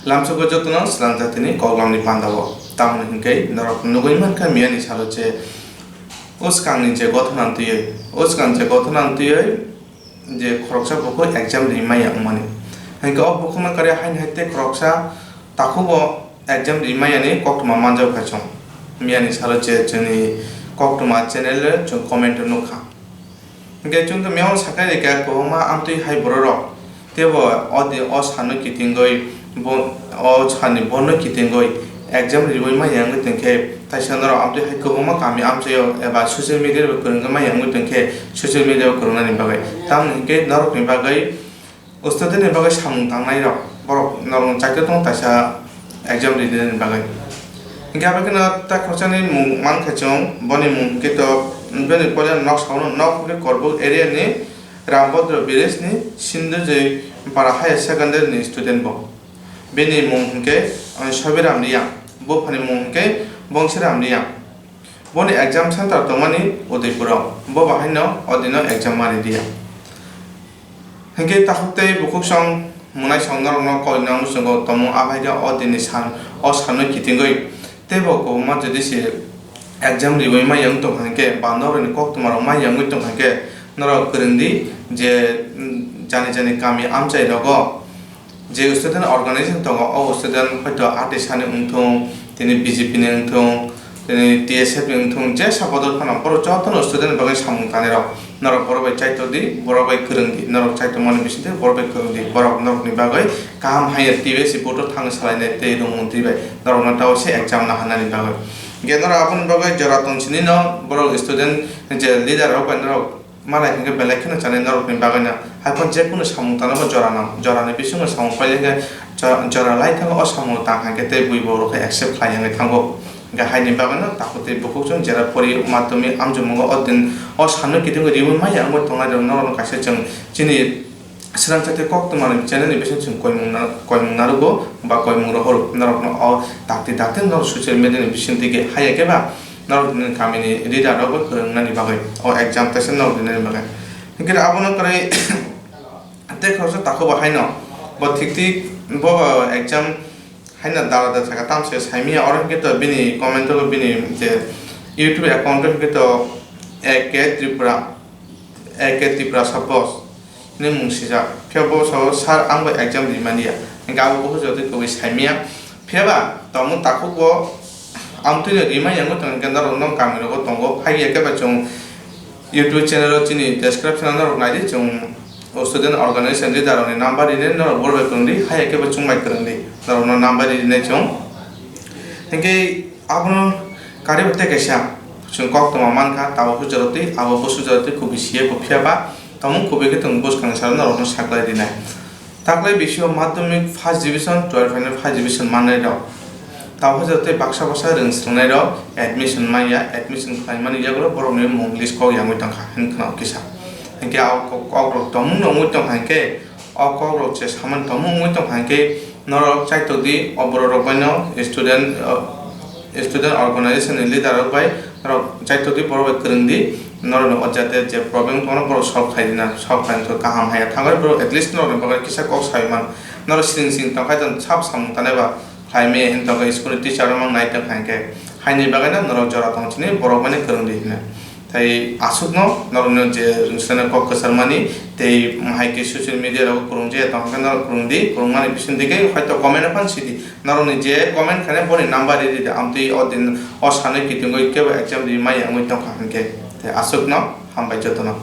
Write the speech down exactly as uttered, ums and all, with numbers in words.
Lamsogo jotono swlang jatini koklamni pandao. Tamoni hwnkhe norok nugwi mankha miyani salo je o swkangni je gothona twiwi, o swkang je gothona twiwi je khoroksa bukhuk exam ri maya wngmani. Hwnkhe o bukhukno karwi haino hai tei khoroksa takhubo exam ri mayani koktwma manjak kha chwng. Miyani salo je chwngni koktwma channel o chwng comment o nukha. Hwnkhe chwng tongmiyao sakai rikha kwbangma amtwi hai bororok. Teibo o di-, o sano kitingwi bo, o sani bono kitingwi exam riwi maya wngwi tongkhe, taisa norok amtwi hai kwbangma kami amchaio eba social media bai kwrwngwi maya wngwi tongkhe, social media o kwrwngnani bagwi. Tamoni hwnkhe norokni bagwi student ni bagwi samung tangnai rok, borok norok chaito tong taisa exam rinani bagwi. Hingke abo kheno ta khoroksa ni mung mankha chwng, boni mung hingke to bini koiya nok saono nok hingke Korbuk area ni Rambodro village ni Sindhujoi Para Higher Secondary ni student bo. Bini mung hingke, ah, Sobiram Riyang, buphani mung hingke Bongsiram Riyang. Boni exam center tongmani Udaipuro, bo bahaino o dino exam ma ridiya. Hingke takhuk tei bukhuk song mwnai song norokno koi nang muchungo tomung abaide o dinni san, o sanno kitingwi teibo kwbangma jodi se exam riwi maya wng tongkha hingke ba norokni koktwmarok maya wngwi tongkha hingke norok kwrwngdi je, mm, jani jani kami amchai rogo je student organization tongo, o student hoito R T S ni wngthung, tini B J P ni wngthung, tini T S F ni wngthung, jesa bodol phano borok jotono student bagwi samung tanai rok. Norok borok bai chaitok di, borok bai kwrwng di, norok chaitok mani bisingtwi borok bai kwrwng di, borok norokni bagwi kaham haiya T V S ni vote o thang salainai tei rwng mantwi bai norokno tao se exam naharnani bagwi. Hingke norok aboni bagwi jora tong sini no borok student je leader rok bai norok malai hingke belai kheno chanai norokni bagwi no. Haikhe jekunu samung tango jora nang, jorani bisingo samung pailai khe jo-, jora lai thango o samung tang hingke tei bui borok khe accept khlai wngwi thango. Hingke haini bagwino takhuk tei bukhuk chwng jera pori madhyamik amjokmungo o din o sanno kitingwi riwi maya wngwi tongnai rok norokno kaisa chwng chini swrangsa tei koktwmani channel ni bising chwng koimung na-, koimung narugo ba koimung rohoro norokno o dakti dakti norok social media ni bising twi khe haiya khe ba norok ni kamini leader rok bo kwrwngnani bagwi o exam teisa norok rinani bagwi. Hingke abono kwrwi tei khoroksa takhuk bo haino bo thik thik bo exam haino dara da thaka tamo se saimanya oro hwnkhe to bini comment o bini je YouTube account o hwnkhe to A K Tripura, A K Tripura suppose hinwi mung sijak. Phiya bo sao sir ang bo exam rimani ya. Hwnkhe abo bo hwjagwi kwbwi saimanya. Phiya ba tongmung takhuk bo amtwino rimani ya wngwi tongkhe norok nong kami rogo tongo. Phai ya khe ba chwng YouTube channel o chini description o norok naidi chwng. O student organization leader rokni number rinai norok borok bai kwrwngdi, haiya khe bo chwng bai kwrwngdi, norokno number rinai chwng. Hinkhe abono kariwi tei kaisa chwng koktwma mankha, tabuk hwjagwi twi, abo bwswk jagwi twi kubui siya bo phiya ba, tongmung kubui khe chwng bwskangni salo norokno saklai rinai. Taklai bisio madhyamik first division, twelve final first division mannairok. Tabuk hwjagwi tei baksa baksa rwng swrwngnairok admission manya, admission khlaimani yagulo borokni mung list kok yangwi tongkha, hwnwi khwnao kisa. Hinkhe o kok-, kokrok tongmung no wngwi tongkha hinkhe, o kokrok je samani tongmung wngwi tongkha hinkhe, norok chaitok di, o borok rok bai no student, o, student organization ni leader rok bai norok chaitok di, borok bai kwrwng di, norok ni o jate je problem tongmano borok solve khai rina, solve khai rina kaham haiya thangwi borok at least norok ni bagwi kisa kok sai man, norok sring sring tongkhai tong sab samung tanai ba. Khlaimaya hwn tongkha school ni teacher rok mang nai tongkha hinkhe, haini bagwi no norok jora tong sini borok bai no kwrwng di hwnwi. Tei aswk no norok no je rwngsa no kok kwchar mani tei hai khe social media rogo kwrwng je tong khe norok kwrwng di, kwrwng mani bising di khe hoito comment o phan sidi norok ni je comment khainai boni number ri di de amtwi o din o sanwi kitingwi kebo exam ri maya wngwi tongkha hinkhe. Tei aswk no hambai joto no.